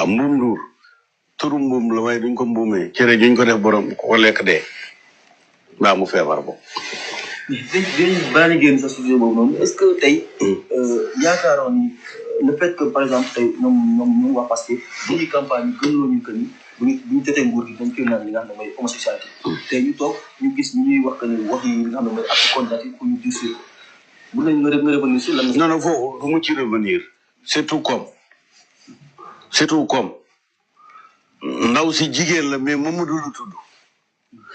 waaw mbuum nduur turu mbuum la waaye duñ ko mbuumee cere juñ ko def borom ko lekk dee mbaa mu feebar bo dañ baa génn sa sujet boobu noonu est-ce que tey yaakaaroon ni le fait que par exemple tey ñoom waa Pastef bu ñuy campagne gën loo ñu que ni bu ñu jotee nguur gi dañ koy naan li nga xam ne mooy homosexualité tey ñu toog ñu gis ñu ñuy wax que ni wax yi li nga xam ne mooy acte condamné pour ñu diir bu nañ nga revenir sur la non foofu du mu ci revenir c'est tout comme ndaw si jigéen la mais Mamadou lu tudd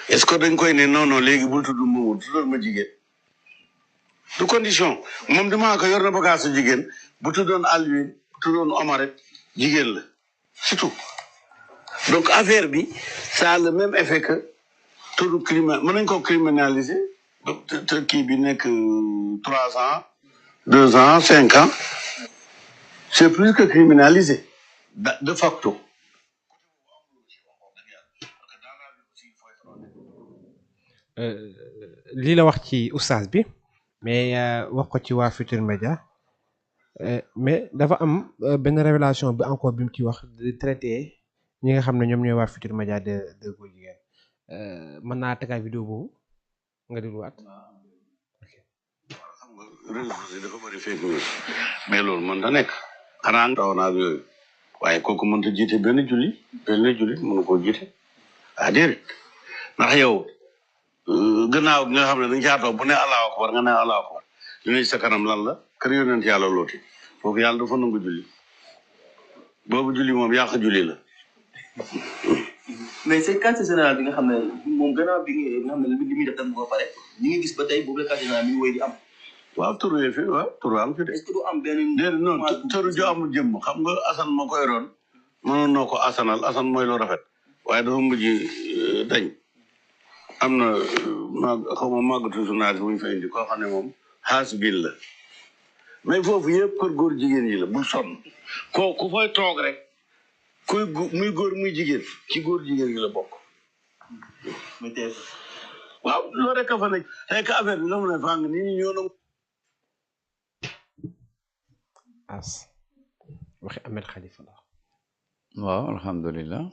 est-ce que dañ koy ne non léegi bul tudd Mamadou tuddal ma jigéen du condition moom damaa ko yor na bagage su jigéen bu tuddoon Alioune bu tuddoon Omar rek jigéen la c'est tout donc affaire bi ça a le même effet que tudd criminel mën nañ ko criminaliser te kii bi nekk 3 ans 2 ans 5 ans c'est plus que criminalisé de facto. lii la wax ci oustaz bi mais wax ko ci waa Futurs Médias mais dafa am benn révélation bi encore bi mu ci wax di traité ñi nga xam ne ñoom ñooy waa Futurs Médias de góor jigéen mën naa tegaat vidéo boobu nga dégluwaat. réseau yi dafa bëri fake news mais loolu mën na nekk xanaa taw naa yooyu waaye kooku mënta jiite benn julli mënu koo jiite déedéet ndax yow gannaaw gi nga xam ne dañ caa toog bu ne Allahu akbar nga ne Allahu akbar li ne sa kanam lan la kër yonent yàlla looti foofu yàlla dafa nangu julli boobu julli moom yàq julli la. mais c'est quartier général bi nga xam ne moom gannaaw bi nga xam ne li muy def dem ba pare ñu ngi gis ba tey boobu la quartier général mi ngi wéy di am. waaw turu yee fi waaw turu am fi de. est-ce que du am benn. déedéet non turu ju amul jëmm xam nga Assane moo koy roon mënoon noo ko asanal Assane mooy loo rafet waaye dafa mujj dañ am na xaw ma màggatu journaliste bu ñu fa indi koo xam ne moom xaas bil la mais foofu yëpp kër góor jigéen yi la bul sonn ku fay toog rek kuy muy góor muy jigéen ci góor jigéen yi la bokk. waaw loolu rek a fa nekk tey que affaire bi la mu ne fàng nit ñi ñoo nangu. as waxi Ahmed Khalifa la. waaw alhamdulilah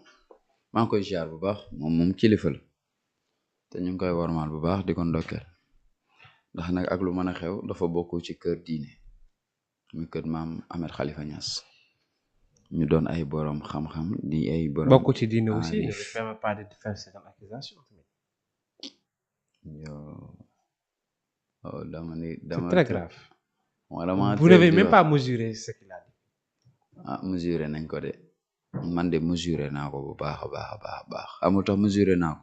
maa ngi koy ziar bu baax moom kilifa la te ñu ngi koy wormaal bu baax di ko ndokkeel ndax nag ak lu mën a xew dafa bokk ci kër diine muy kër maam Ahmed Khalifa Niass ñu doon ay borom xam-xam di ay borom. bokk ci diine aussi ne permet pas de faire cette accusation. dama c'est très grave. Dama vous n'avez même pas mesuré ce qu'il a dit. mesuré nañ ko de man de mesuré naa ko bu baax a baax amul tax mesuré naa ko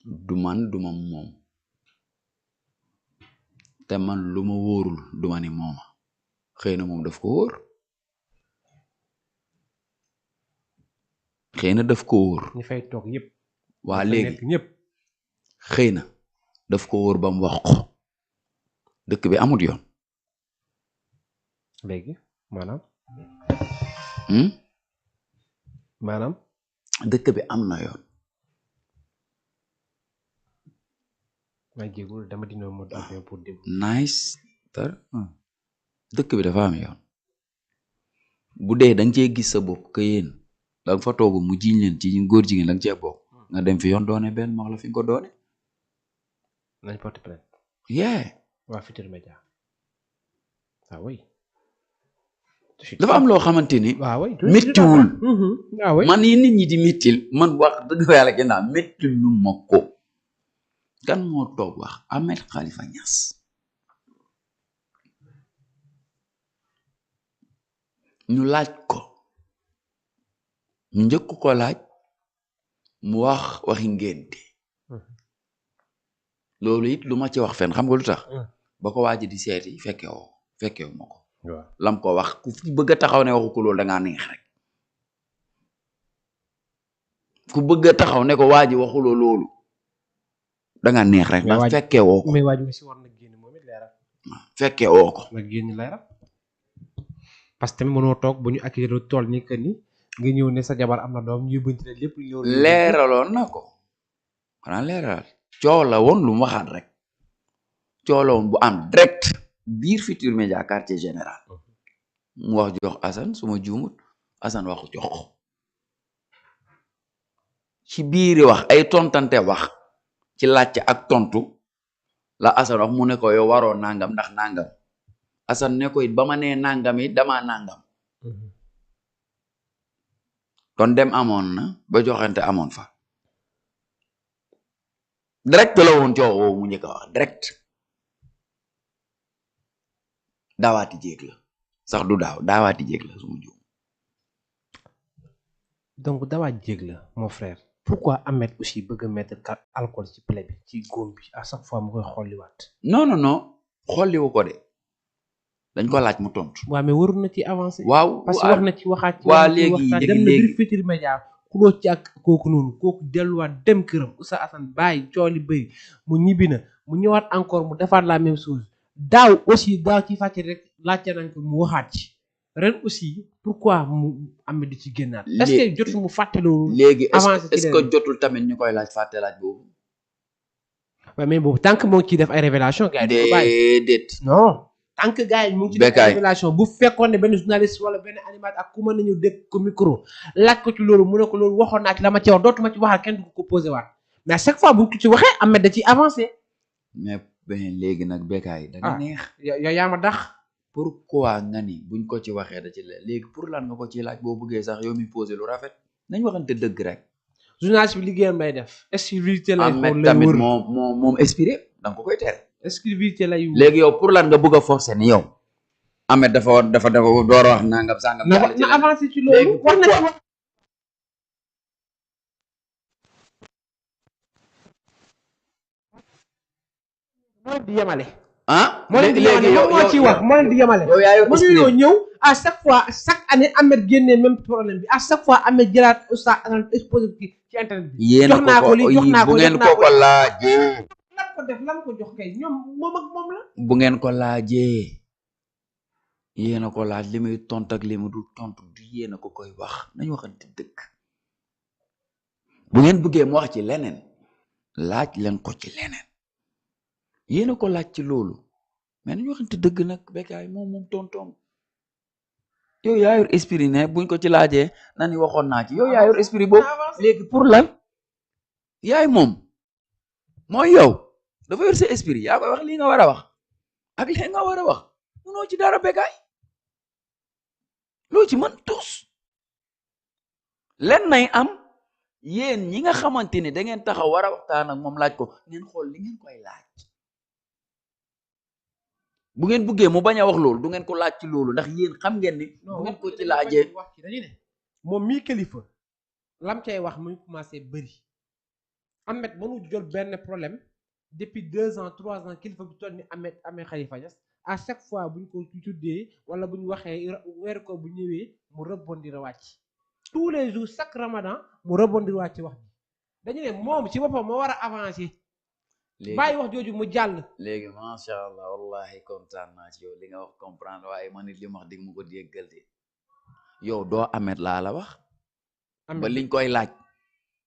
du man du ma moom te man lu ma wóorul du ma ni mooma xëy na moom daf ko wóor ñi fay toog yëpp. waa léegi ñëpp xëy na daf ko wóor ba mu wax ko dëkk bi amut yoon. léegi maanaam. dëkk bi am na yoon. maa jéegul dama dina mode avion pour déglu. nice tar dëkk bi dafa am yoon bu dee da nga cee gis sa bopp que yéen da nga fa toog mu jiñ leen ci góor jigéen da nga cee bokk nga dem fi yoon doone benn wax la fi nga ko doone. nañ porte plainte. waa Futurs Médias. ah oui. dafa am loo xamante ni. waaw oui méttiwul. ah oui man yi nit ñi di méttil man wax dëgg fa yàlla gën naa méttil lu ma ko. kan moo toog wax Ahmed Khalifa Niass. ñu laaj ko. ñu njëkk ko laaj. mu wax waxi ngénte. loolu it lu ma ci wax fenn xam nga lu tax. ba ko waaj di seeti fekkewu ma ko. lam ko wax ku fi bëgg a taxaw ne waxu ko loolu da ngaa neex rek. ku bëgg a taxaw ne ko waaji waxuloo loolu. da nga neex rek ndax fekkee woo ko. mais waaj mi si war na génn moom it leeral. fekkee woo ko. nga génn leeral. parce que tamit mënoo toog bu ñu accueillir lu toll ni que ni nga ñëw ne sa jabar am na doom ñu bënti la lépp ñëw. leeraloon na ko. xanaa leeral. coow la woon lu mu waxaat rek. coow la woon bu am direct biir Futurs Médias quartier général. mu wax jox Assane su ma juumut Assane waxu jox ci biiri wax ay tontante wax ci laajte ak tontu la Assane wax mu ne ko yow waroo nangam ndax nangam Assane ne ko it ba ma nee nangam it damaa nangam kon dem amoon na ba joxante amoon fa direct la woon coow woowu mu njëkk a wax direct daawaati jéeg la sax du daawaati jéeg la su ma juum. donc daawaat jéeg la mon frère pourquoi Ahmed aussi bëgg a mettre alcool ci plaie bi ci góom bi à chaque fois mu koy xolliwaat. non xolliwu ko de dañ ko laaj mu tontu. waaw mais warul na ci avancer. waaw parce que wax na ci waxaat. ci waa léegi dem na biir Futurs Médias kuloo ci ak kooku noonu kooku delluwaat dem këram Oustaz Assane bàyyi cooli bëri mu ñibbi na mu ñëwaat encore mu defaat la même chose daaw aussi daaw ci fàcce rek laajte nañ ko mu waxaat ci ren aussi pourquoi mu am di ci génnaat. est-ce que jotul mu fàtte loolu. léegi est-ce que jotul tamit ñu koy laaj fàtte laaj boobu. waaw mais boobu tant que moo ngi ciy def ay révélation gars yi ko bàyyi déedéet non tant que gars yi mu ngi ci def ay révélation bu fekkoon ne benn journaliste wala benn animateur ak ku mën nañu dégg ko micro laaj ko ci loolu mu ne ko loolu waxoon naa ci la ma ci wax dootuma ci waxal kenn du ko posé waat mais à chaque fois bu ko ci waxee Ahmed da ciy avancé. mais ben léegi nag Bécaye da nga neex. yow yaa ma dax. pourquoi nga ni buñ ko ci waxee da ci léegi pour lan nga ko ci laaj boo bëggee sax yow mi posé lu rafet nañ waxante dëgg rek. journaliste bi liggéeyam lay def. exclusivité lay xool tamit moom inspiré da nga ko koy tere. exclusivité lay wër léegi yow pour lan nga bëgg a forcer ni yow. Ahmed dafa door a wax nangam sangam. na avancé ci loolu wax na ci wax. moo di yemale. moo leen di yemale moom moo ciy wax moo leen di yemale. yow yaa yor mënuñoo ñëw à chaque fois chaque année Ahmed génnee même problème bi à chaque fois Ahmed jëlaat Oustaz Assane exposé ci internet bi. jox naa ko lii jox naa ko bu ngeen ko laajee. lan ko def lan ko jox kay ñoom moom ak moom la. bu ngeen ko laajee yéen a ko laaj li muy tontu ak li mu dul tontu du yéen a ko koy wax nañu waxante dëgg bu ngeen bëggee mu wax ci leneen laaj leen ko ci leneen yéen a ko laaj ci loolu mais nañu waxante dëgg nag Bécaye moom tontoom yow yaa yor esprit ne buñ ko ci laajee na ni waxoon naa ci yow yaa yor esprit boobu léegi pour lan yaay moom mooy yow dafa yor sa esprit yaa koy wax lii nga war a wax ak lii nga war a wax munoo ci dara Bécaye loo ci mën tus len nay am yéen ñi nga xamante ni da ngeen taxaw war a waxtaan ak moom laaj ko ngeen xool li ngeen koy laaj bu ngeen buggee mu bañ a wax loolu du ngeen ko laaj ci loolu ndax yéen xam ngeen ni bu ngeen ko ci laajee wax ci dañu ne moom mii kilifa lam cay wax muy commencé bëri Ahmed mënu jël benn problème depuis 2 ans 3 ans kilifa bi toll ni Ahmed Khalifa Niass à chaque fois buñ ko tuddee wala buñ waxee weer ko bu ñëwee mu rebondir wàcc tous les jours chaque ramadan mu rebondir wàcc wax bi dañu ne moom ci boppam moo war a avancer bàyyi wax jooju mu jàll. léegi macha allah wallahi kontaan naa ci yow li nga wax comprendre waaye man it li ma wax dégg mu ko déggal de yow doo Ahmed laa la wax. ba liñ koy laaj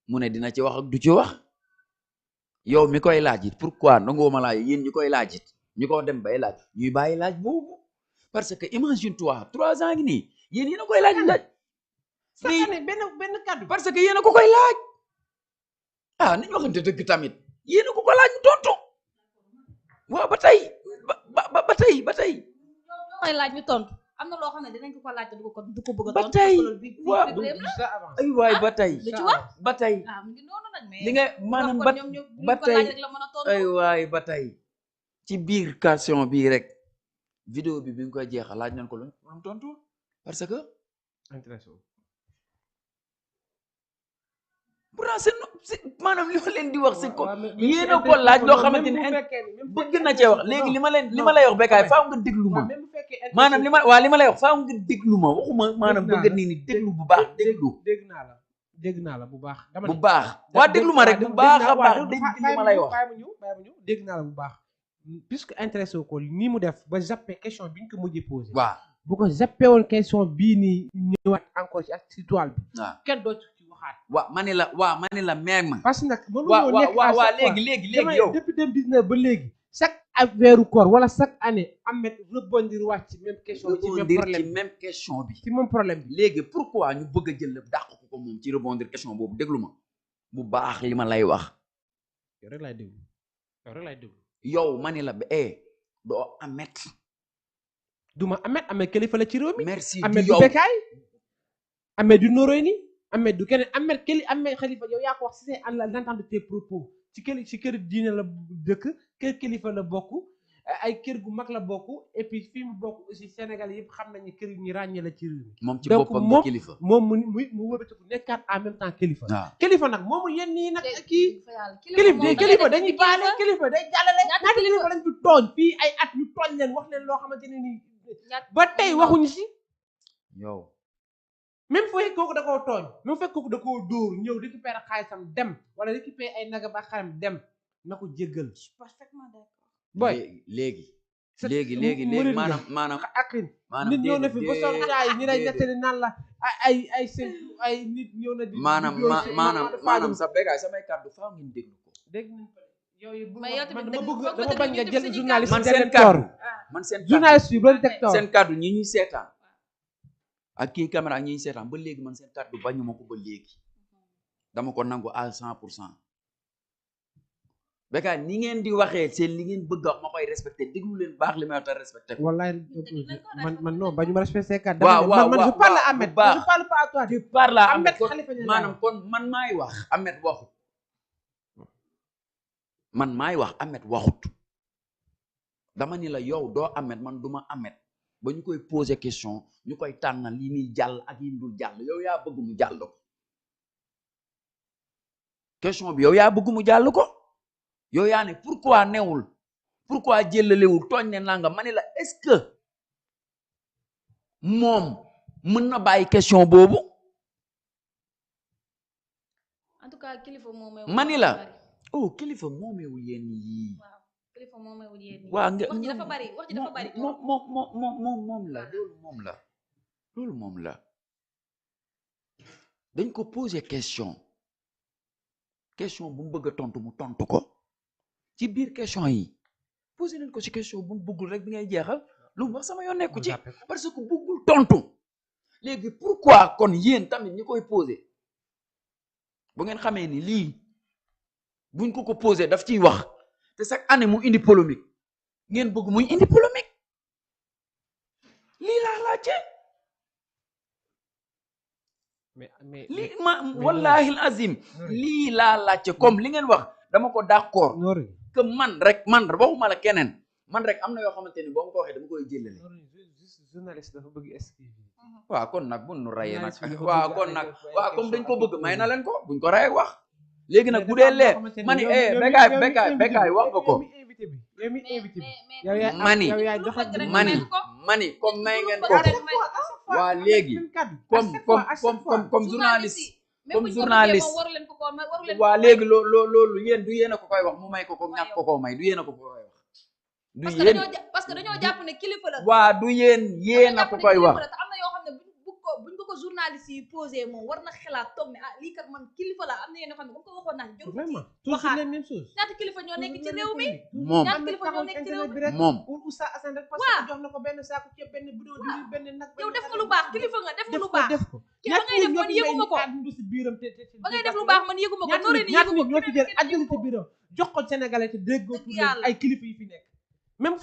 mu ne dina ci wax ak du ci wax yow mi koy laaj it pourquoi nangoo ma laaj yéen ñi koy laaj it ñu ko dem bay laaj ñuy bàyyi laaj boobu parce que imagine toi 3 ans ngi nii yéen a koy laaj laaj. benn kàddu parce que yéen a ko koy laaj ah nañu waxante dëgg tamit. yéen a ko ko laaj mu tontu waaw ba tey ba tey. ñoo koy laaj ñu tontu am na loo xam ne dinañ ko laaj du ko bëgg a tontu. ba tey waaw ay waay ba tey. lu ci wax ba tey. ah mu ngi noonu nag mais. li nga maanaam ba tey ay waay ba tey. ci biir question bii rek vidéo bi nga koy jeexal laaj nañ ko lu mu tontu parce que. intéressant. pourtant c'est maanaam li ma leen di wax c'est ko yéen a ko laaj loo xamante ni bëgg na cee wax léegi li ma lay wax Bécaye faaw nga déglu ma maanaam li ma lay wax faaw nga déglu ma waxuma maanaam bëgg nii ni déglu bu baax dégg naa la bu baax bu baax waa déglu ma rek bu baax a baax dégg li ma lay wax bàyyi ma ñëw dégg naa la bu baax puisque intéressé ko nii mu def ba zappé question bi ñu ko mujjee posé waaw bu ko zappé woon question bii nii ñëwaat encore ci toile bi kenn doo waaw ma ne la même. parce que nag waaw léegi yow depuis 2019 ba léegi chaque weeru koor wala chaque année Ahmed rebondir wàcc ci même question ci même rebondir problème ci même question bi. ci même problème bi. léegi pourquoi ñu bëgg a jël lépp dàq ko moom ci rebondir question boobu déglu ma bu baax li ma lay wax. yow rek laay déglu. yow ma ni la ba doo Ahmed. duma Ahmed kilifa la ci réew mi. merci Ahmed yow du Bécaye Ahmed du Noreyni Ahmed du keneen Ahmed Khalifa yow yaa ko wax si c'est l'entente de tes propos ci kër diine la dëkk kër kilifa la bokk ay kër gu mag la bokk et puis fii mu bokk aussi Sénégal yëpp xam nañu kër ñu ràññee la ci réew mi. moom ci boppam donc kilifa moom mu wëbatiku nekkaat en même temps kilifa. waaw kilifa nag moomu yéen ñii nag kii. kilifa dañuy baale kilifa day jàllale. ñaata kilifa lañ fi tooñ fii ay at ñu tooñ leen wax leen loo xamante ne nii ba tey waxuñu si. yow. même fekk kooku da koo tooñ même fekk kooku da koo dóor ñëw récupérer xaalisam dem wala récupérer ay nagam ak xaram dem na ko jéggal. je suis parfaitement d'accord. boy léegi maanaam akrin nit ñëw na fi ba sonn saa yi ñu lay nettali naan la ay nit ñëw na di maanaam sa Bécaye samay kàddu faaw ngeen déglu ko dégg nañ ko yooyu dama bañ nga jël journaliste man seen kàddu journaliste yi loolu teg toor seen kàddu ñi ñuy seetaan ak kii caméra ak ñi ñuy seetaan ba léegi man seen kàddu bañu ma ko ba léegi dama ko nangu à 100%. Bécaye ni ngeen di waxee seen li ngeen bëgg a wax ma koy respecté déglu leen baax li may wax te respecté ko. wallaay man non bañu ma respecté kat. waaw man je parle à Ahmed je parle pas à toi. tu parles à Ahmed maanaam kon man maay wax Ahmed waxut man maay wax Ahmed waxut dama ni la yow doo Ahmed man duma Ahmed ba ñu koy poser question ñu koy tànnal yi muy jàll ak yi dul jàll yow yaa bëgg mu jàll ko question bi yow yaa bëgg mu jàll ko. yow yaa ne pourquoi newul pourquoi jëlalewul tooñ ne nanga ma ne la est-ce que moom mën na bàyyi question boobu en tout cas kilifa moomee ma ni la kilifa moomeewul yéen yii kilifa moomeewul yéen yii waaw nga wax ji dafa bari moom la loolu moom la dañ ko poser question bu mu bëgg a tontu mu tontu ko ci biir question yi posé leen ko ci question bu mu bëggul rek bi ngay jeexal lu mu wax sama yoon nekku ci parce que bëggul tontu léegi pourquoi kon yéen tamit ñi koy posé bu ngeen xamee ni lii buñ ko posé daf ciy wax te chaque année mu indi polémique ngeen bëgg muy indi polémique lii laa laajte lii wallahi azim lii laa laajte comme li ngeen wax dama ko d'accord que man rek waxuma la keneen man rek am na yoo xamante ni boo ma ko waxee dama koy jëlale journaliste dafa bëgg esquive waaw kon nag buñ nu rayee nag waaw kon nag waaw comme dañ ko bëgg may na leen ko buñ ko rayee wax léegi nag bu dee leer ma ni Bécaye wax nga ko mani comme may ngeen ko waa léegi comme journaliste waa léegi loolu yéen du yéen a ko koy wax mu may ko ñàkk ko may du yéen a ko koy wax du yéen parce que dañoo jàpp ne kilifa la waa du yéen a ko koy wax am na yoo xam ne buñ ko journaliste yi posé moom war na xalaat toog ne lii kat man kilifa la am na yenn xam ne bu ko waxoon naa jëru vraiment toujours la même chose ñaata kilifa ñoo nekk ci réew mi moom ñaata kilifa ñoo nekk ci réew mi moom Oustaz Assane rek parce que jox na ko benn saako ceeb benn bidon diwlin benn nag yow def nga lu baax kilifa nga def nga lu baax def ko ba ngay def man yëguma ko ba ngay def lu baax man yëguma ko nooree ni yëguma ko ñoo fi jël àddina ci biiram jox ko Sénégalais te déggoo ay kilifa yi fi nekk même